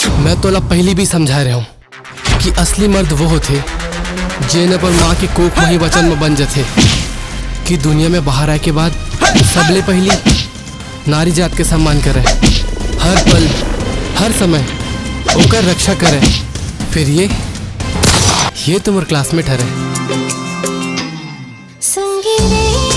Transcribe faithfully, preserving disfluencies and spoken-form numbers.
मैं तोला पहिली भी समझा रहे हूँ कि असली मर्द वो होथे, जेन अपन माँ के कोख म ही वचन म बन जथे कि दुनिया में बाहर आए के बाद सबले पहिली नारी जात के सम्मान करे, हर पल, हर समय ओकर रक्षा करे। फिर ये, ये तो मोर क्लासमेट हरे। संगी रे।